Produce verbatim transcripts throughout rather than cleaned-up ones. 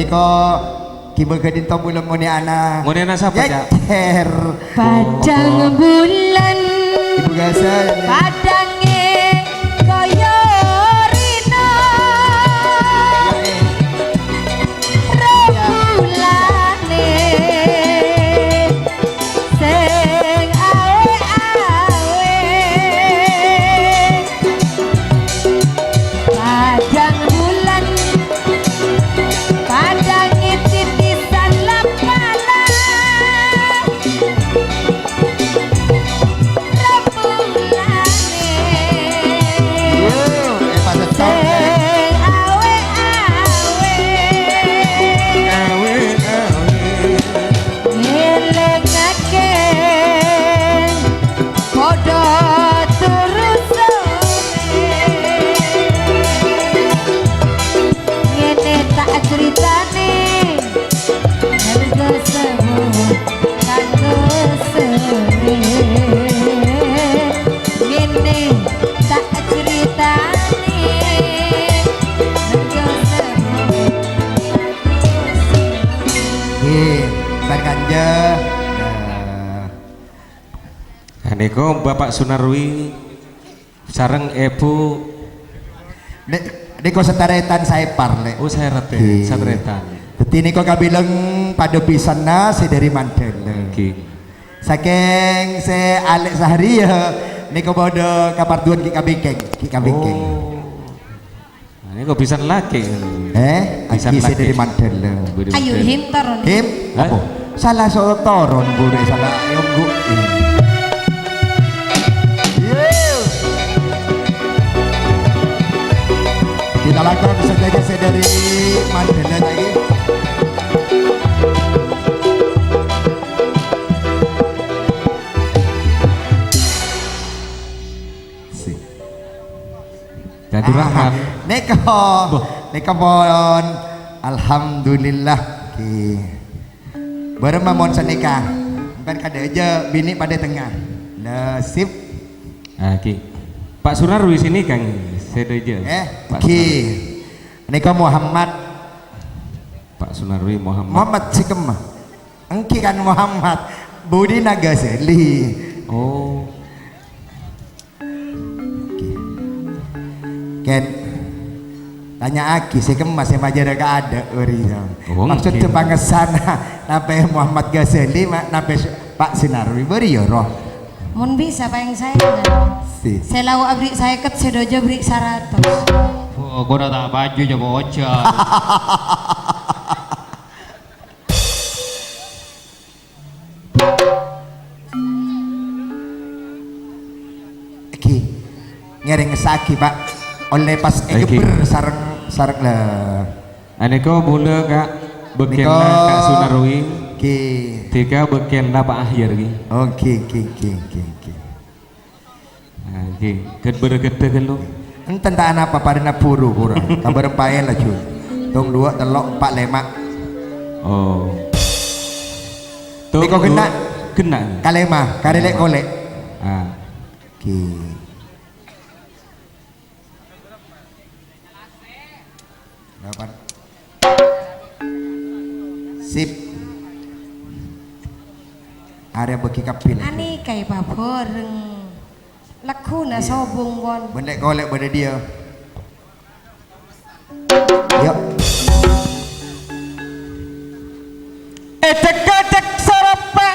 Ko, ghibâ ghâdhinto bulâ ngonè'ana. Ngonè'ana sapa, Cak? Jèjjhèr. Padang bulan. Ibu Gaza. Padangè kaya rina. Rembulanè sing awe-awe. Padang bulan, padang titisan lapala. Rembulanè sing awe-awe. Awe-awe. Ngelingake padha terus sore. Ngene ta' critane, merga semu kanggo sore. Ngene ta' critane, merga semu kanggo sore. Nggih, Mbak Kanja. Nah. Niko Bapak Sunarwi sareng Ibu. Nek, niko sataretan saepar, Lek. Oh, saretan, Nggih. Sataretan. Dadi niko kabilang padha pisanna se dhari Mandala. Nggih. Saking se Alek Sahri ya, niko padha kaparduan ki kabikeng, ki kabikeng. Oh. Nah, ini kok bisa lagi? Eh, Bisa aki se lagi. Dhari Mandala. Ayo, Him, turun. Him, Hah? Apa? Salah so toron, Bu, nek salah nyonggu. Iya. Kita lakon sadhâjâ se dhari Mandala lagi. Si. Dadi Aha. Rahman. Niko. Boh. Niko pon. Alhamdulillah. Ki. Bareng mamon saneka. Sampeyan kada aja bini pada tengah. Nasib. Ah, ki. Pak Sunarwi sini, Kang. Saya aja. Eh, Pak Ki. Sunarwi. Niko Muhammad. Pak Sunarwi Muhammad. Muhammad Sikem. Engki kan Muhammad. Budi Nagaseli. Oh. Ken, tanya'aghi se kemma se majârâ kaadâ', bâri', ya. Oh, Maksudnya nggih. Pangessan, nape Muhammad Ghazali, ma-, nape s-, Pak Sinarwi, bâri' ya, roh. Mon bisa, paèng saèngan. Si. Se lao abri' saèket, se dojo abri' saratos. Oh, kok ta' paju, coba oja. Èngghi, ngèrèngngessaghi, Pak. Ollè pas Èngghi. Ègebbher sareng, sareng, la. Anèka mula ka bâgiânna Nèka. Ka Sunarwi. Èngghi. Dika bâgiânna Pak Ahyar, ghi. Oh, èngghi, èngghi, èngghi, èngghi, èngghi. Ah, èngghi. Ghân bârâ ghâddhâ ghâllu. Enten ta' anapa, parèna buru, pura. Kabâr empaèn laju. Tong, duwâ', tello', empa', lèma'. Oh. Tong, Nèko ghenna'. Duwâ', ghenna'. Kalèma', karè lè'-kolè'. Ah. Èngghi. Delapan. Sip. Arè bâgi kabbhi. Anèka, Pak, bhâreng. Lagguna Iya. sobung, pon. Bân lè'-kolè' bâdâ dhiyâ. Yuk. Ècek-kècek sarapa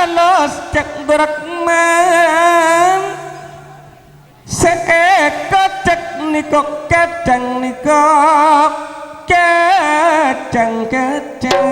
alos cek Abdurrahman. Sè èkocèk nèko kècèng nèko, kècèng-kècèng.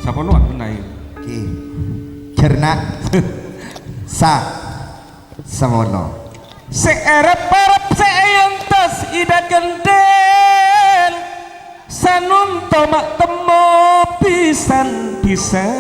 Sapa lowat menawi? Oke. Cerna. Sa. Samono. Sè arep-arep sè èyontos Ida Gendel, sanonto ma' temmo pisan-pisan.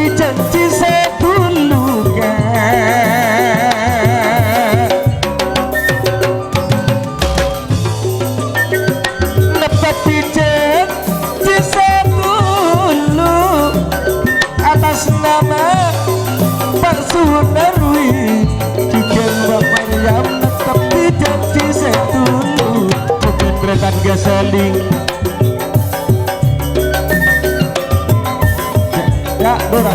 Janji sè dhulu, Kak. Neptebbhi janji sè dhulu atas nama Pak Sunarwi, jhughân Mbak Maryam, neptebbhi janji sè dhulu. Bukan rekan gasaling. Ya, Dora.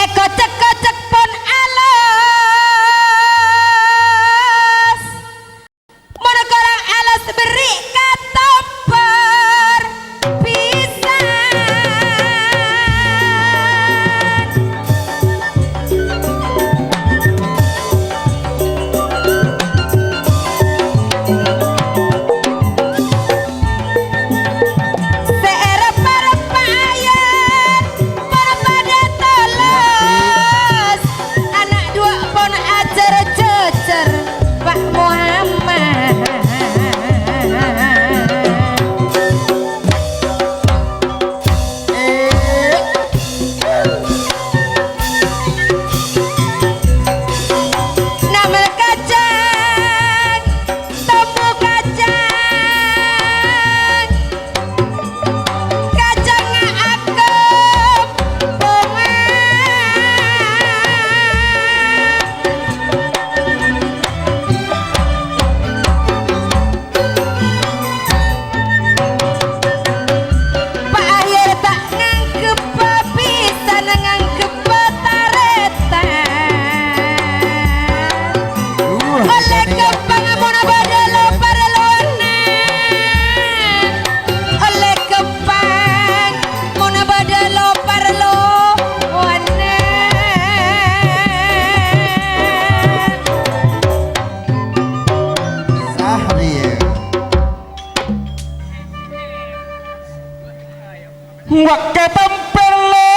Èkocèk-kocèk pon alos. Mon korang alos berri' katobor pisan. Sè èrep-arep ayan, mon padâ tolos. Ana' duwâ' pon ajhâr-jhâjhâr, Pa' Muhammad. Namel kacang, tombu kacang, kacang akom bonga. Pa' Aher ta' nganggep bisan, nganggep tarètan. Ollè kembhâng mon bâdâ lo-parlowanna. Ollè kembhâng mon bâdâ lo-parlowanna. Sahriya. Wâ' katèmpèlè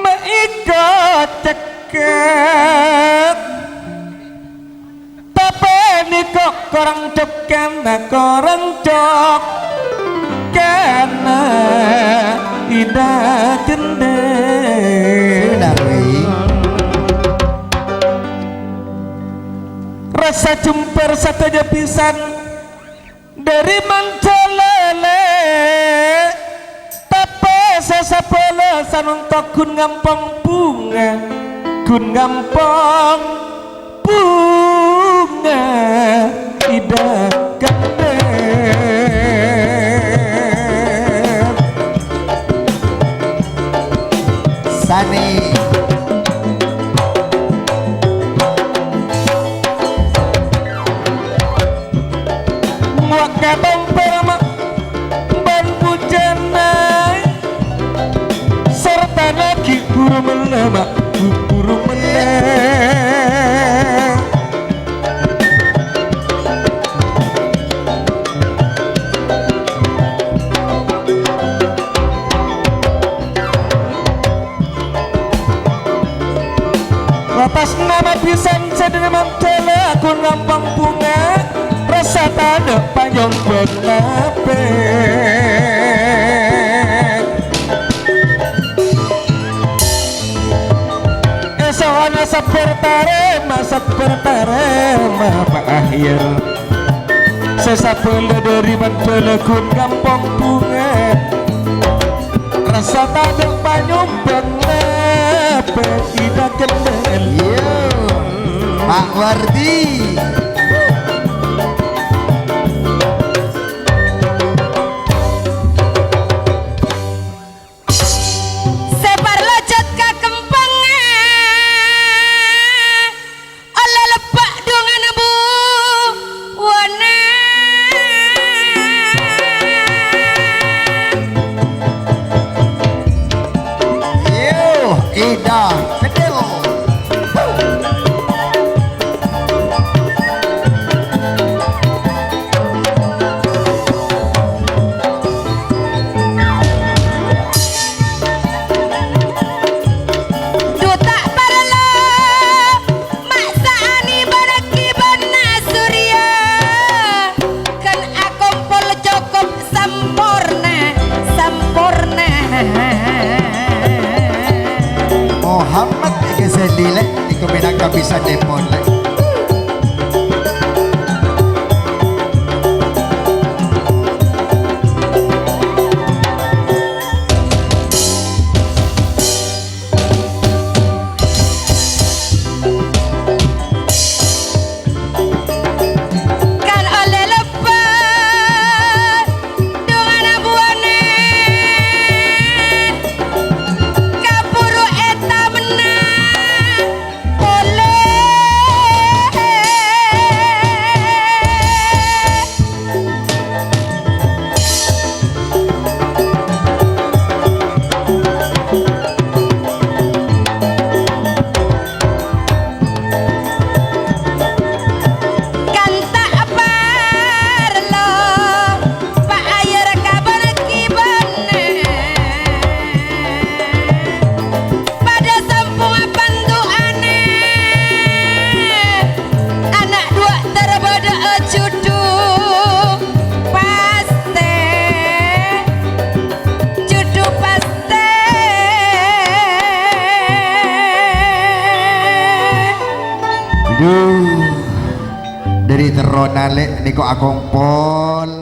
ma' èkocèk-cèk. Tapè nèko korang cokana, korang cokana Ida Gendel. Benar, Wi. Rassa jembhâr sadhâjâ bhisan dhâri Manjalale, tapè sè sabhâlâ sanonto ghun ngampong bhunga, ghun ngampong bhunga Ida Gendel. Sani. Wâ' katèmpèlè ma' bân bujâna, sartana ghi' buru mellè ma', buru mellè. Atas nama bhisan sadhâjâ Manjalale ghun ngampong bhunga, rassa tadâ' panyombhâng mapè. Èso'ona sabbhâr tarèma, sabbhâr tarèma, Pa' Aher. Sè sabhâlâ dhâri Manjalale ghun ngampong bhunga. Rassa tadâ' panyombhâng mapè Ida Gendel. Iya, Pa' Wardi. Sè parlo jhât kakempengnga, ollè lebbâ' dhungan buwana. Yo, Ida Gendel. Sanèpon, Lè'. Kan ollè lebbâr dhunganna buwâna, kabhuru ètamenna polè. Kan ta' parlo pa'ayar ka bân-kibânna, padâ samponga pandu'âna. Ana' duwâ' tarbâdâ'â jhudhu pastè, jhudhu pastè. Dhu, dhâri terrona, Lè', nèko akompol.